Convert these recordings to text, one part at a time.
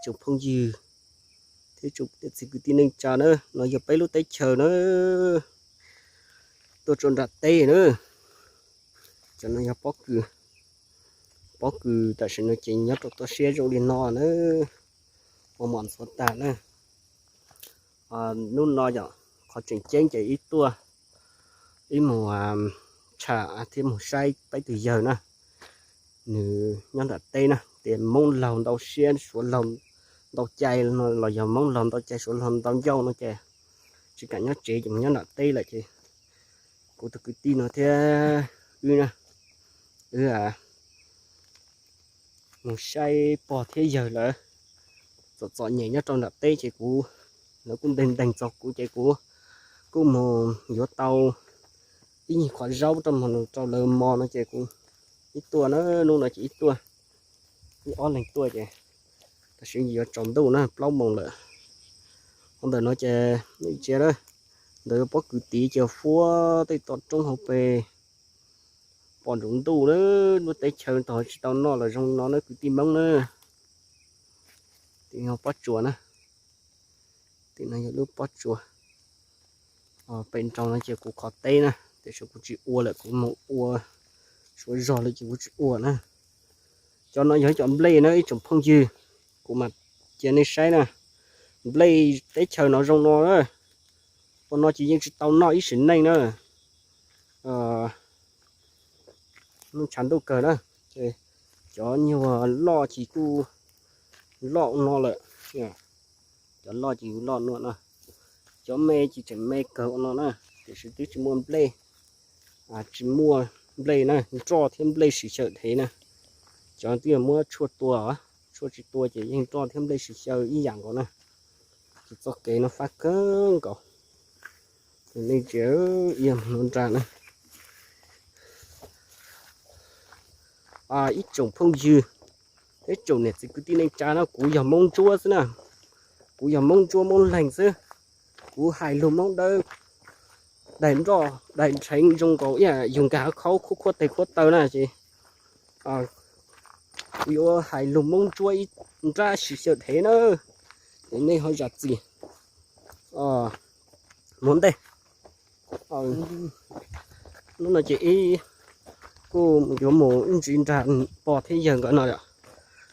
tsoom phooj ywg thiab tsoom niam txiv kwv tij neej tsa na, no yog peb lub teb chaws na, tuaj rau nram teb na. Cov no yog pob kws, pob kws tam sim no ces nyob rau toj siab zoo li no na, ua mos ntxuav tag na. Hnub no yog qhov tseem ceeb ces ib tuaj, ib mus tsham thiab mus saib peb tus yawg na, nws nyob nram teb na, tias Hmoob laug ntau siab Suav laug ntau cai no los yog Hmoob laug ntau cai Suav laug ntau ncauj no ces tsis kam nyob tsev ces mus nyob nram teb lawm ces kuv tus kwv tij no thiab wb na, wb mus saib pog thiab yawg lawv txom txom nyem nyob rau nram teb ces kuv, lawv kuj nteeg nteeg txog kuv ces kuv kuj mus yuav tau ib nyuag qhov zaub rau mus rau lawv mos no ces kuv ib tuaj na, hnub no ces ib tuaj, ib ob leeg tuaj ces tam sim yuav tsaus ntuj na plaub moos lawm. Qhov ntawm no ces nej ntsia na, ntawd pob kws tid ces fuab tej tom roob hauv pes pom nraum ntuj na, lub teb chaws tog tsis tau noj los zoo no na kwv tij Hmoob na. Tim no pob tsuas na, tim no yog lub pob tsuas. Pem nraud no ces kuv qhov teb na, tiam sis kuv tsis ua lawm, kuv mus ua suav zog lawm ces kuv tsis ua na. Cov no yog ib cov nplej na ib tsoom phooj ywg, kuv mam cia nej saib na. Nplej teb chaws no zoo no, ua no ces yeej tsis tau noj ib sim neej na. Tshav ntuj kawg na, ces cov nyuag loj ces kuj loj no lawm. Cov loj ces kuj loj no na, cov me ces tseem me kawg ua no na, tiam sis twb tsis muaj nplej, tsis muaj nplej na, nroj thiab nplej siv xyaw dhev na. Cov twb yog muab tshuaj tua, tshuaj tsis tua ces yeej nroj thiab nplej siv xyaw ib yam nkaus na. Ces txoj kev no fab kawg nkaus. Nej ntsia, ib yam no nra na. Ib tsoom phooj ywg, ib tsoom niam txiv kwv tij neej tsa na, kuv yog Hmoob Ntsuab xwb na, kuv yog Hmoob Ntsuab Hmoob Leeg xwb. Kuv hais lus Hmoob Dawb, daim nroj daim nrheev zoo nkaus ib yam yus nkag qhov khuab khuab tes khuab taw na ces kuv yuav hais lus Hmoob Ntsuab ib nrab siv xyaw dhev na, es nej ho zam txim. Mus ntej, hnub no ces ib kuj yuav mus ib ntsis nrag pog thiab yawg nkawd no yom.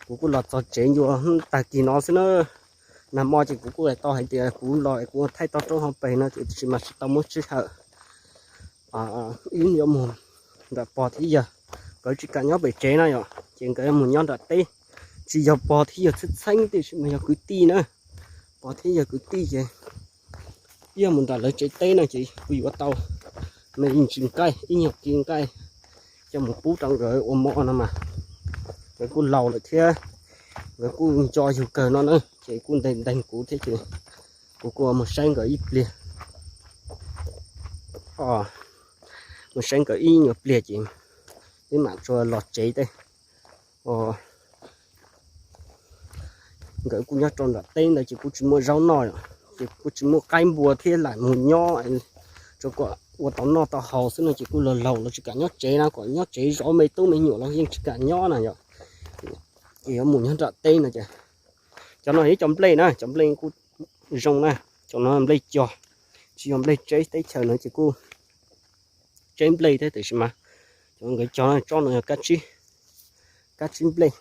Kuv kuj los txog tsev ncua tag kis no xwb na. Nag hmo ces kuv kuj tau hais tias kuv los kuv thaij toj roob hauv pes no ces tsis mas tsis tau muab sij hawm. Ib yuav mus nram pog thiab yawg, nkawd tsis kam nyob pem tsev na yom, ces nkawd yuav mus nyob nram teb. Tsis yog pog thiab yawg txheeb txheeb tiam sis mas yog kwv tij na. Pog thiab yawg kwv tij ces ib yam mus nram lawv tsev teb no ces kuj yuav tau me ntsis nqaij, ib nyuag kis nqaij coj mus pub rau nkawd ua mov no mas. Nkawd kuj laus lawm thiab, nkawd kuj nco yus kawg no na, ces kuj nteeg nteeg kuv thiab ces kuv kuj mus saib nkawd ib pliag. Mus saib nkawd ib nyuag pliag ces peb mam tsuas los tsev teb. Nkawd kuj nyob rau nram teb ntawd ces kuj tsis muaj zaub noj, ces kuj tsis muaj qaib npua thiab lam mus nyob, tsuas kom ua tau noj tau haus xwb no ces kuj laus laus los tsis kam nyob tsev na, kom nyob tsev zov me tub me nyuam los yeej tsis kam nyob na yom. Ces yuav mus nyob nram teb no ces, cov no yog cov nplej na, cov nplej kuj zoo na, cov no nplej cog, tsis yog nplej tseb, teb chaws no ces kuj tseb nplej thiab tiam sis mas cov nkawd cog no tsob no yog kab tsib, kab tsib nplej.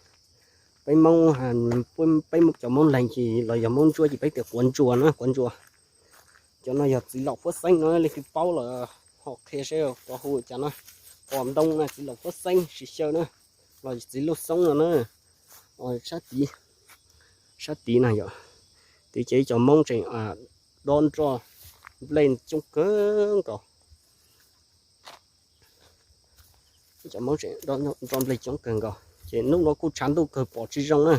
Peb Hmoob, peb cov Hmoob Leeg ces los yog Hmoob Ntsuab ces peb tias quav ntsuas na, quav ntsuas. Cov no yog txiv laum huab xeeb no, leej twg paub los ho qhia seb cov hu cas na. Qos ntoo na, txiv laum huab xeeb siv xyaw na, los txiv lauj xoob no na. Sab tid, sab tid na yom, tid ces cov Hmoob tseem dob nroj nplej coob kawg nkaus. Cov Hmoob tseem dob nroj nplej coob kawg nkaus ces hnub no kuj tshav ntuj kawg pom tsis zoo na.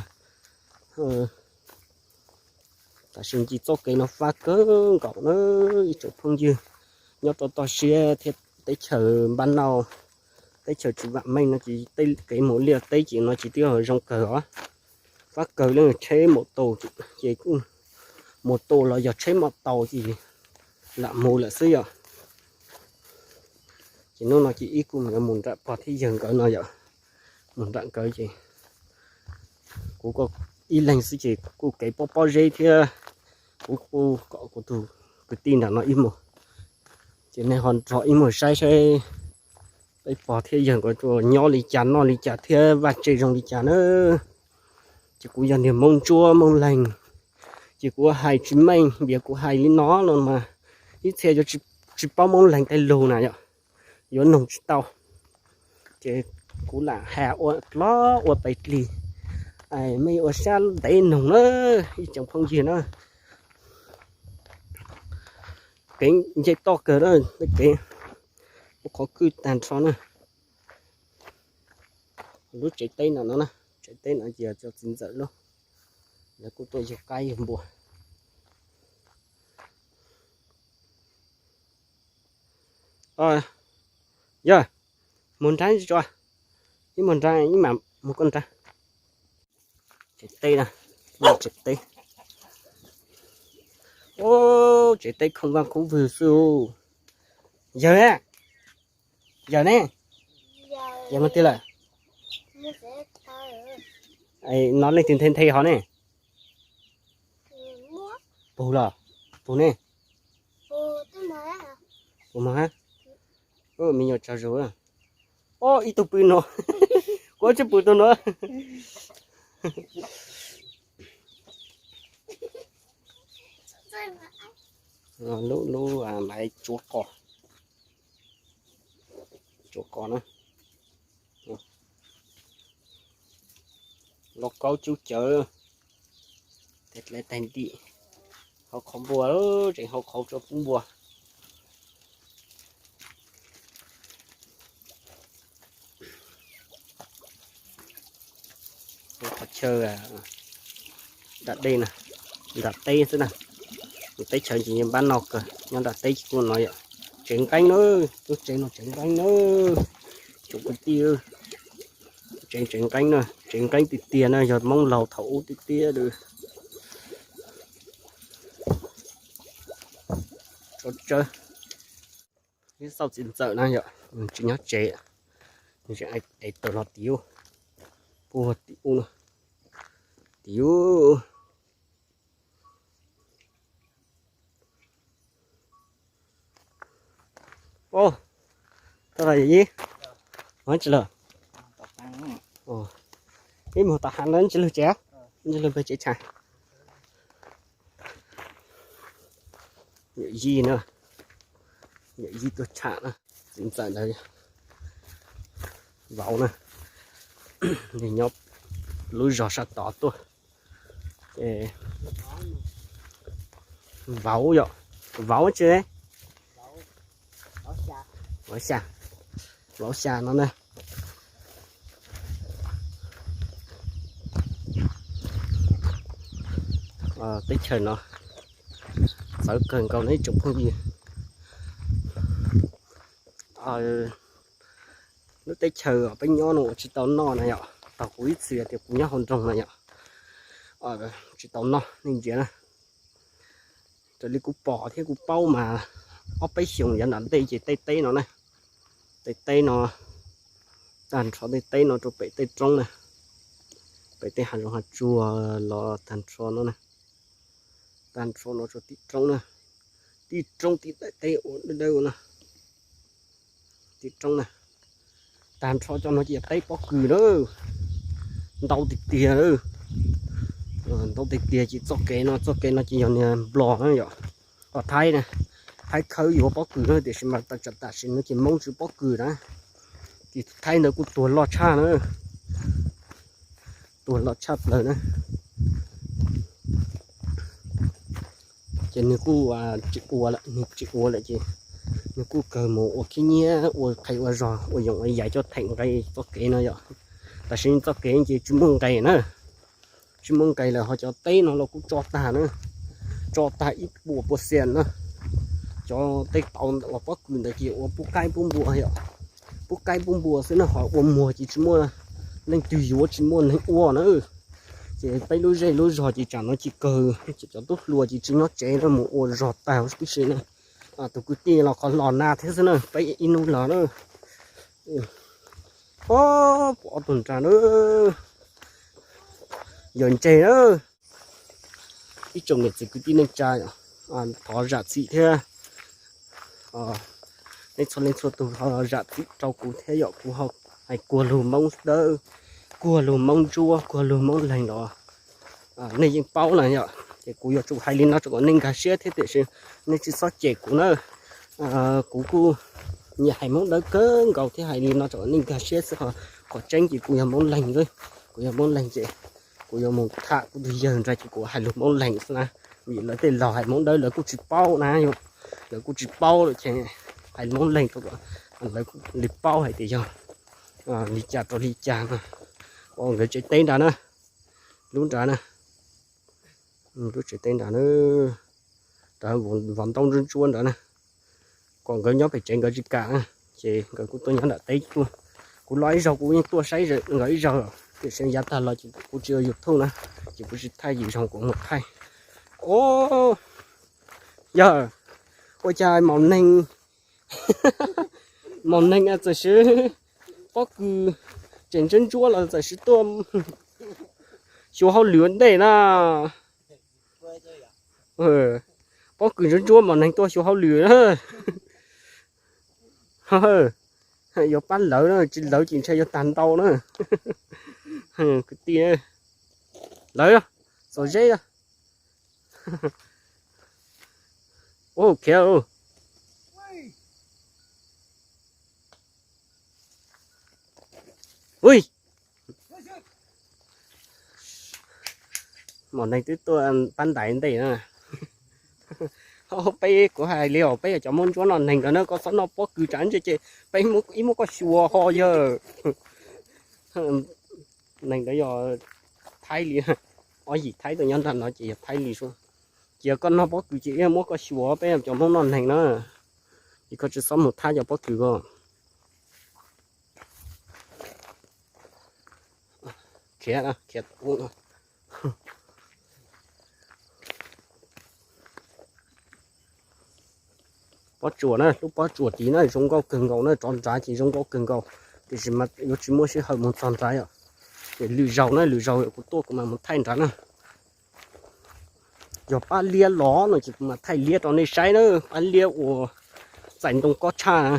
Tam sim ncig txoj kev no fab kawg nkaus na, ib tsoom phooj ywg nyob rau toj siab thiab teb chaws npab nauj, teb chaws tsis vam meej no ces tej kev mus liaj teb ces no ces twb zoo kawg os. Fab kawg li tsheb maus taus ces kuj, maus taus los yog tsheb maus taus ces lam mus lawm xwb yom. Ces hnub no ces ib kuj yuav mus nram pog thiab yawg nkawd no yom, mus nram nkawd ces kuv kuj ib leeg xwb ces kuj kev pob pob zeb thiab. Kuv kuj kom kuv tus kwv tij nram no ib mus, ces nej ho nrog ib mus saib saib peb pog thiab yawg nkawd nyob li cas noj li cas thiab vaj tse zoo li cas na. Ces kuv yog niag Hmoob Ntsuab Hmoob Leeg, ces kuv hais tsis meej, vim kuv hais li no no mas ib txhia yuav tsis paub Hmoob Leeg tej lus na yom, yuav noog tsis tau. Ces kuv lam has ua plog ua pes dlig, mej ua sab ntev noog na, ib tsoom phooj ywg na. Kev nce toj kawg na, kev ua qhov kwj tag nrho na. Lub tsev teb no no na, tsev teb no ces cov txiv ntxawm lub, lawv kuj tuaj yug qaib yug npua. Yog, mus nrad tso, ib mus nrad ib mam mus koj nrad. Tsev teb na, tsev teb. Ub, tsev teb khoom vaj khoom vwg xwb. Yawg, yawg ne, yawg mus twg lawm? No leej twg nthe nthe hov ne? Puag los? Puag ne? Puag mas hab. Me nyuam tsaug zog. Ob, ib tug pw no, kuv tsis pw tug no. Lub, lub maiv tsuav qos, tsuav qos na. Lauj kaub cub cawv, tes dlav tais ntim, hau qhauv npua, tseem hau qhauv tso pub npua. Qhov chaw nram dej na, nram teb xwb na. Teb chaws ces npab no kawg, nyob nram teb ces kuj no yom. Tsev nqeeb na, lub tsev no tsev nqeeb na. Tsoom kwv tij, tsev, tsev nqeeb na, tsev nqeeb tiag tiag na, yog Hmoob laug thaum ub tiag tiag. Tsov tsawb, ib xauj txiv ntxawm na yom, tsis nyob tsev, es tawm los tim ub, puag tim ub no, tim ub. Ub, tau los yawm yij, mus tsis lawm? Ib mus tom hav no tsis lug tsev, tsis lug pem tsev tsham. Yawm yij na, yawm yij tuaj tsham na, txiv ntxawm ntawd, vauv na, nws nyob lub zos sab tod tuaj. Vauv yom, vauv tsi, vauv xya, vauv xya no na. Teb chaws no txawv kawg nkaus na ib tsoom phooj ywg. Lub teb chaws peb nyob no ua tsis tau noj na yom, tau kuv ib txwm tias kuv nyob hauv nroog na yom, tsis tau noj nej ntsia na. Raws li kuv pom thiab kuv paub mas ob peb xyoos yav nram ntej ces tej teb no na, tej teb no, tag nrho tej teb no rau pem tej roob na, pem tej hav zoov hav tsuag los tag nrho no na, tag nrho no rau tim roob na, tim roob tim daim teb ua dawb dawb no, tim roob na, tag nrho cov no ces yog teb pob kws na, ntau tiag tiag, ntau tiag tiag ces txoj kev no, txoj kev no ces yog niag Nplog na yom, ho Thaib na, Thaib khawb yuav pob kws na tiam sis mas tam, tam sim no ces Hmoob tsis pob kws na, ces Thaib ntawd kuj tuag loj tshaj na, tuag loj tshaj plaws na. Ces nws kuj tsis ua lawm, nws tsis ua lawm ces nws kuj kawg mus ua khib nyiab ua qhais ua zog ua yoov ua yaiv coj theem nqe txoj kev no yom. Tam sim no txoj kev ces tsis muaj nqes na, tsis muaj nqes lawm ho cov teb no los kuj tso tag na, tso tag ib puas puas xias na. Cov tej tauv ntawm uas pob kws ntawd ces ua pub qaib pub npua yom, pub qaib pub npua xwb na, ho ua muag ces tsis muaj leej twg yuav, tsis muaj neeg ua na. Ces peb lub zej lub zog ces tsam no ces kawg ces cov tub hluas ces tsis nyob tsev na, mus ua zog tag huv tib si na. Tus kwv tij los qhov los nag thiab xwb na, peb ib hnub los na. Ob, pom ob tug nrag na. Yog ntseg na, ib tsoom niam txiv kwv tij neej tsa, thov zam txim thiab. Nej txhua leej txhua tus ho zam txim rau kuv thiab yom, kuv ho hais kuag lug Hmoob dawb, kuag lug Hmoob ntsuab, kuag lug Hmoob leeg los nej yeej paub na yom. Ces kuv yuav tsum hais li no rau kom nej nkag siab thiab, tiam sis nej tsis txhob cem kuv na. Kuv kuj nyiam hais Hmoob dawb kawg nkaus thiab, hais li no rau kom nej nkag siab xwb, ho qhov tseeb ces kuv yog Hmoob leeg xwb. Kuv yog Hmoob leeg ces kuv yuav mus tham kuv tus yawg nrog ces kuv hais lus Hmoob leeg xwb na. Vim lawv tej laus hais Hmoob dawb lawv kuj tsis paub na, lawv kuj tsis paub lawm ces hais Hmoob leeg rau kom lawv li paub hais tias yog li cas rau li cas no. Ua nkawd tsev teb nrad na, lub nrad na, lub tsev teb nrad na, vov ntaub ntsuab ntsuab nrad na. Kom nkawd nyob pem tsev nkawd tsis kam na, ces nkawd kuj tuaj nyob nram teb tuaj. Kuv los ib zaug kuv yeej tuaj saib nkawd ib zaug, tiam sis yav tag los ces kuv tsis ua YouTube na, ces kuv tsis thaij yim zoo kuv mus thaij. Yog ua cas maum neeg, maum neeg txawm swb pob kws tseem ntsuab ntsuab los txawm swb tuaj xyuas hauj lwm ua ntej na. Pob kws ntsuab ntsuab maum neeg tuaj xyuas hauj lwm na. Yuav pab lawv na, tsis lawv ces ntshe yuav tag ntau na. Kwv tij, lawv txom zeb. Khiav. Ui, maum neeg twb tuaj pab ntais ntej na. Peb, kuv hais li os, peb yog cov Hmoob ntsuab noj neeg ntawd na, koj txhob noj pob kws tsam ntshe ces peb ib muab koj xyuas ho yawg. Neeg ntawd yog Thaib li, ob yim Thaib tuaj nyob nram no ces yog Thaib li xwb. Ces yog koj noj pob kws ces ib muab koj xyuas, peb yog cov Hmoob noj neeg na, ces koj tsis txhob mus thab cov pob kws ko. Khiav, khiav ub. Pob tsuas na, lub pob tsuas tid na zoo nkauj kawg nkaus na, tso nrad ces zoo nkauj kawg nkaus, tiam sis mas yuav tsis muaj sij hawm mus txog nrad yom. Ces lwm zaus na, lwm zaus kuv tuaj kuv mam mus thaij nrad na. Yog pab liab los no ces kuv mam thaij liab rau nej saib na, pab liab uas txais ntoo kob tshaj na.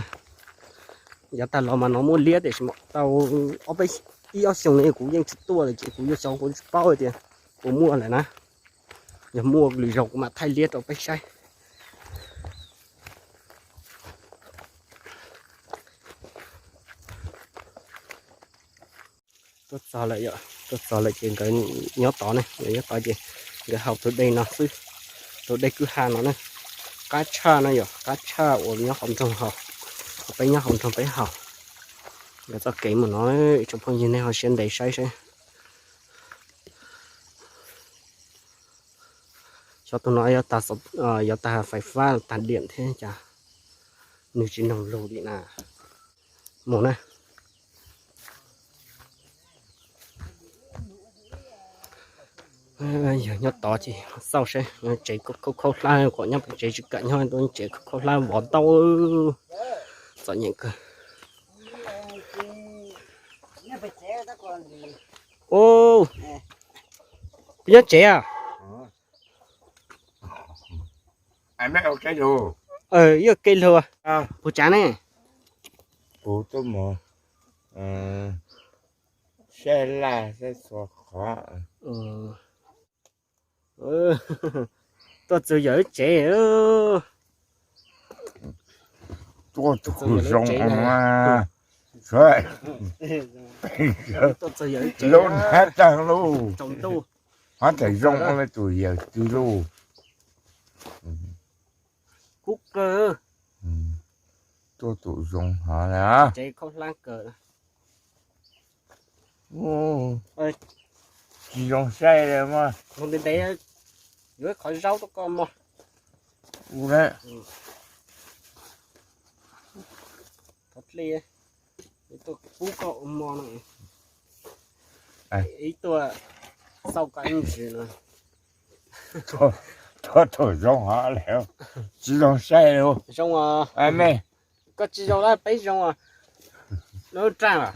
Yav tag los mas no muaj liab tiam sis tau ob peb, ib ob xyoos no kuv yeej tsis tuaj lawm ces kuv yuav xyov kuv tsis paub tias puas muaj lawm na. Yog muaj lwm zaus kuv mam thaij liab rau peb saib. Tuaj txog lawm yom, tuaj txog lawm ces nkawd nyob tod ne, nkawd nyob tod ces nkawd haus tus dej no xwb, tus dej kwj ha no ne. Qab tshaj no yom, qab tshaj uas nyob hauv nroog haus, peb nyob hauv nroog peb haus. Nkawd txoj kev mus no, ib tsoom phooj ywg nej ho siab ntev saib saib. Xyov tus no yuav tag, yuav tag fais fab tag diam thiab cas nws tsis nug lus li na. Mus na. Yog nyob tod ces xauj saib, tsev khaub khaub hlab, kom nyob pem tsev tsis kam nyob, tsev khaub khaub hlab vov ntaub, txom nyem kawg. Ub, koj nyob tsev a? Yog kev lug, puas tsav ne? Kuv tuaj mus saib laj saib xyuas qhov. Tuaj txog yawm tsev. Tuaj txog zoo, lub hnab tag lauj, hnab tag zoo tus yawm twg lauj. Kub kawg. Tuaj tus zoo hov na. Tsev khaub hlab kawg. Tsis zoo saib li mas. Mus ntev ntev, yuav ib qhov zaub rau koj mog. Ub, thov dlej, tuaj pub koj ua mov no, ib tuaj xauj koj ib ntsis no. Tuaj tus zoo hov li, tsis zoo saib li. Zoo os. Me, koj tsis zoo lawm peb zoo os. Lub raj os.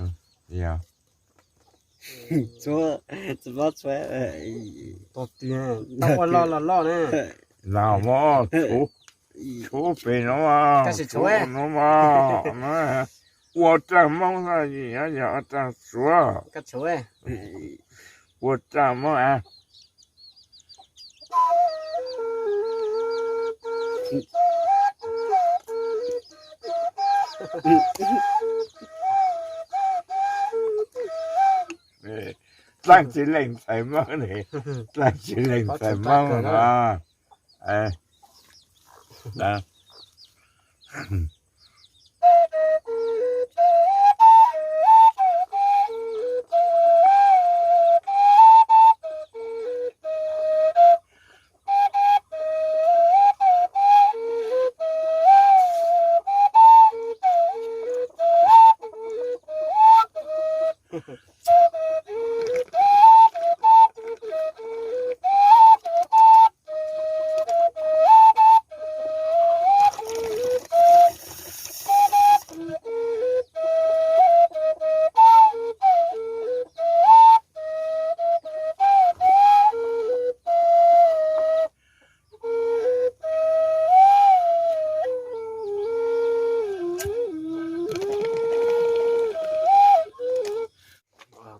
Txhua, txhua, txhua. Tog ti, tau ua loj los loj ne. Lam muab tshuv pem no mas, tshuv no mas. Ua raj Hmoob no yog ua raj Suav. Ua raj Hmoob a. Dlaab tsi leej ntxhais Moob ne, dlaab tsi leej ntxhais Moob no.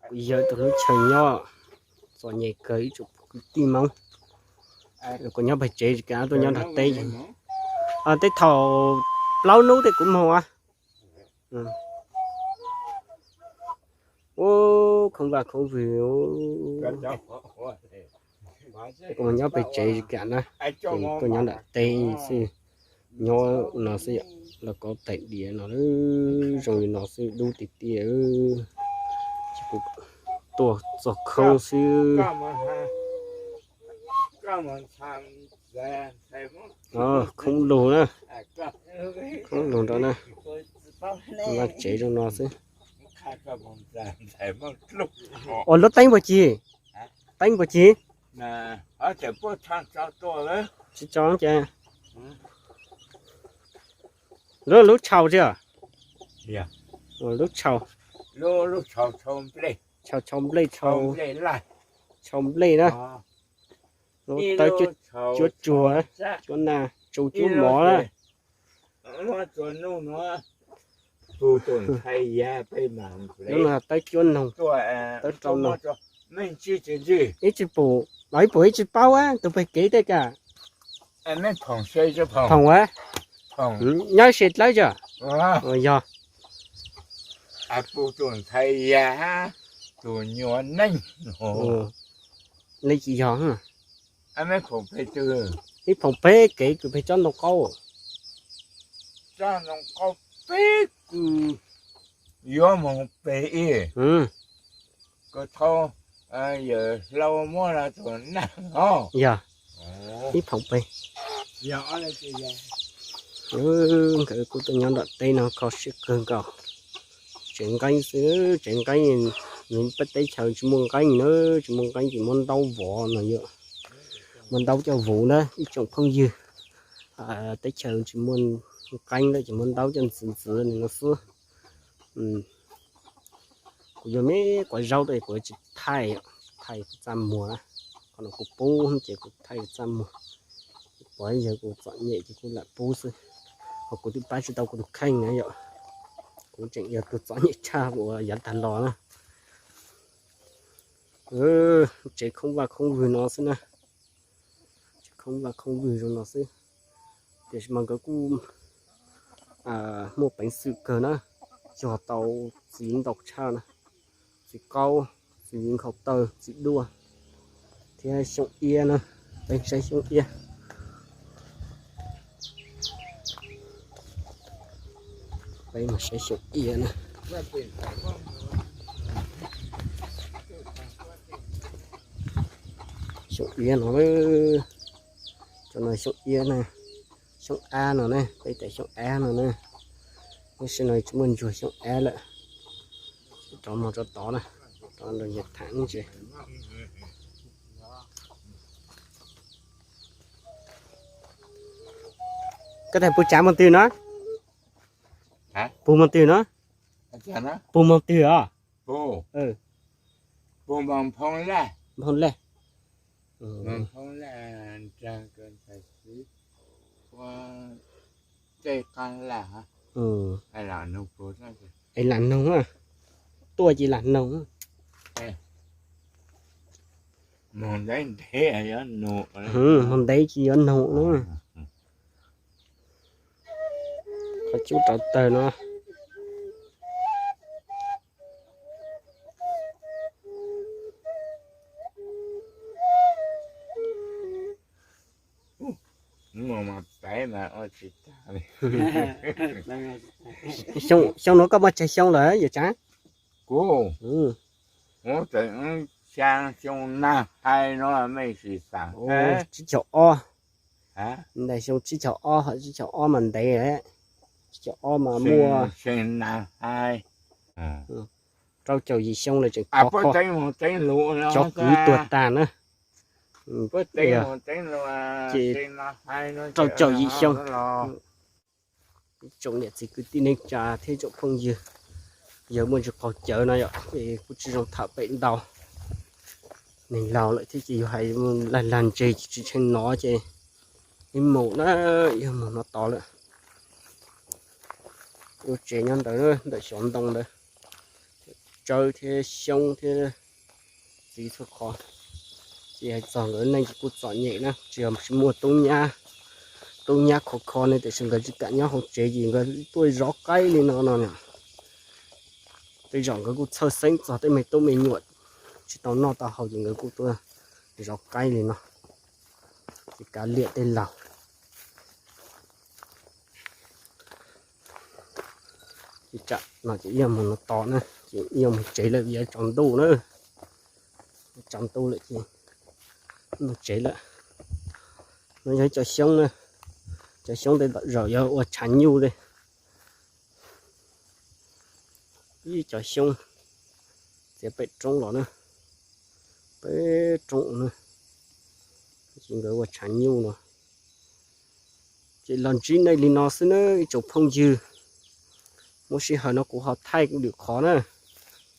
Kuv yawg tus lub chaw nyob txom nyem kawg ib tsoom kwv tij Hmoob. Kuv nyob pem tsev, kuv tuaj nyob nram teb. Tej thaum plaub hnub tej kuv moog. Ub, khoob vaj khoob vwg. Kuv mas nyob pem tsev kam na, tuaj nyob nram teb xwb, nyob no xwb, los kov tais diav no, zoo li no xwb dub tiag tiag. Ces kuv tuaj txog khoob xwb. Khoob lug na, khoob lug nrau na, vaj tsev zoo no xwb. Ua lub teeb puas cig? Teeb puas cig? Tsis tso ces lub, lub tshau tsi? Lub tshau, tshau, tshau nplej, tshau nplej na. Lub tawb cuab tsuag, cuab nag, tsu cuab mov na. Lub no tawb cuab noog, tawb rau noog. Ib tsis pum, ib pum ib tsis paub tus pem kev tej ka. Phoom a, nyob se dlawb tso. Yog li tsis yog. Ib phoom pem kev kws pem tsob ntoo qaub. Tsob ntoo qaub peb kws yuav moog pem ib. Kws thaum yawm hlau muab los tus nag os. Yog, ib phoom pem. Nkawd kuj tuaj nyob nram teb no kho siab kawg nkaus. Tsev nqeeb xwb, tsev nqeeb, nws peb teb chaws tsis muaj nqeeb na, tsis muaj nqeeb ces muab ntaub vov no yom. Muab ntaub coj vuv na ib tsoom phooj ywg. Teb chaws tsis muaj nqeeb lawm ces muab ntaub coj ntxiv ntxiv li no xwb. Kuv yog me quav zaub tas kuv tsis thaij, thaij kuv txaj muag na. Qhov no kuv pub ces kuv thaij kuv txaj muag. Kuv yog kuv txom nyem ces kuv lam pub xwb. Ho kuv twb pab tsis tau kuv tus kheej na yom. Kuv tseem yog tus txom nyem tshaj uas yav tag los na. Tsev khoob vaj khoob vwg no xwb na. Tsev khoob vaj khoob vwg zoo no xwb. Tiam sis mas nkawd kuj muaj peev xwm kawg na, cog tau txiv ntau tshaj na, txiv qaub, txiv nkhaus taw, txiv duaj, thiab xyoob iab na. Peb saib xyoob iab. Peb mus saib xyoob iab na. Xyoob iab no, cov no xyoob iab na, xyoob ab no ne, peb tas xyoob ab no ne. Lub sij no tsis muaj ntsuag xyoob ab lawm. Rov mus rau tod na, rov nrog yawg tham ntsis. Koj tas puag tsav moog twg no? Puag moog twg no? Puag moog twg os? Puag Npoo Laj. Npoo Laj. Npoo Laj nrog koj ntxhais xwb, puag tej qab laj, es lam noog, tuaj ces lam noog. Moog ntev ntev yuav nug, moog ntev ces yuav nug na. Qhov cub rau tawg no. Xyoo no koj muaj tsawg xyoo lawm yawm tsav? Kuv, kuv tseem xyaa xyoo nag hais no mej sim xaam. Tsib caug ob, ntawm xyoo tsib caug ob, tsib caug ob mas ntev, tsib caug ob mas muaj, xyoo nag hais rau caum yim xyoo lawm tseem khov kho, cov kwv tuag tag na. Ces rau caum yim xyoo. Ib tsoom niam txiv kwv tij neej tsa thiab tsoom phooj ywg, yawg muaj ntsis qaug cawv no yom, es kuj tsis zoo tham pem ntau. Neeg laus lawm thiab ces yus hais lag lag ntseg ces tsis tshee nov ces ib mus na, yog mus no tos lawm. Lub tsev nyob ntawd, ntawm xyov ntoo ntawd, tsawb thiab xyoob thiab txiv txhua qhov. Ces hais txog nkawd neej ces kuj txom nyem na, tsis yog tsis muaj tub nyab, tub nyab khov kho ne, tiam sis nkawd tsis kam nyob hauv tsev ces nkawd tuaj zov qaib li no no. Tej zaum nkawd kuj txhawj xeeb txog tej me tub me nyuam tsis tau noj tau haus ces nkawd kuj tuaj zov qaib li no, ces kav liam tej laug. Ib tsam no ces ib yam mus no tos na, ces ib yam mus tsev lawm, yuav tsaus ntuj na, tsaus ntuj lawm ces mus tsev lawm. No yog cov xyoob na, cov xyoob tej zaum yuav ua tshav nyuj li. Ib cov xyoob txiav pem roob los na, pem roob na, ces nkawd ua tshav nyuj no. Ces los ntsib nej li no xwb na ib tsoom phooj ywg. Muaj sij hawm no kuv ho thaij lwm qhov na.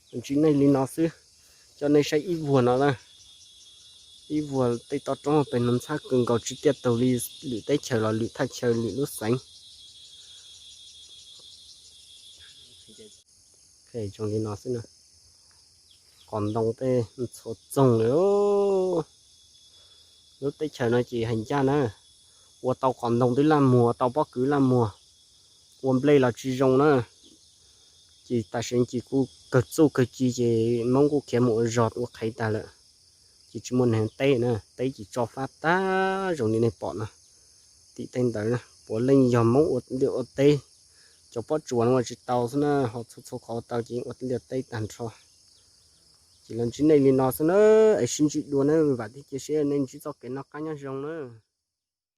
Los ntsib nej li no xwb, coj nej saib ib vuag no na. Ib vuag tej toj roob pem no ntxhab kawg nkaus, tsis tiaj tug li lwm teb chaws los lwm thaj chaw lwm lub xeev. Zoo li no xwb na. Qos ntoo tej txhua txoog li. Lub teb chaws no ces hais ncaj na, ua tau qos ntoo twb laj muag, ua tau pob kws laj muag, ua nplej los tsis zoo na. Ces tam sim ces kuj kawg txuj kawg ci ces Hmoob kuj khiav mus ua zog ua qhev tag lawm. Ces tsis muaj neeg teb na, teb ces tso fab tag zoo li nej pom no. Tim tej ntawd na puav leej yog Hmoob ua liaj ua teb, cov pob tsuas no ua tsis tau xwb na, ho txhua txhua qhov tau ces ua liaj teb tag nrho. Ces los ntsib nej li no xwb na, es sib ntsib dua na, vam thiab cia siab nej ntsib txoj kev noj qab nyob zoo na.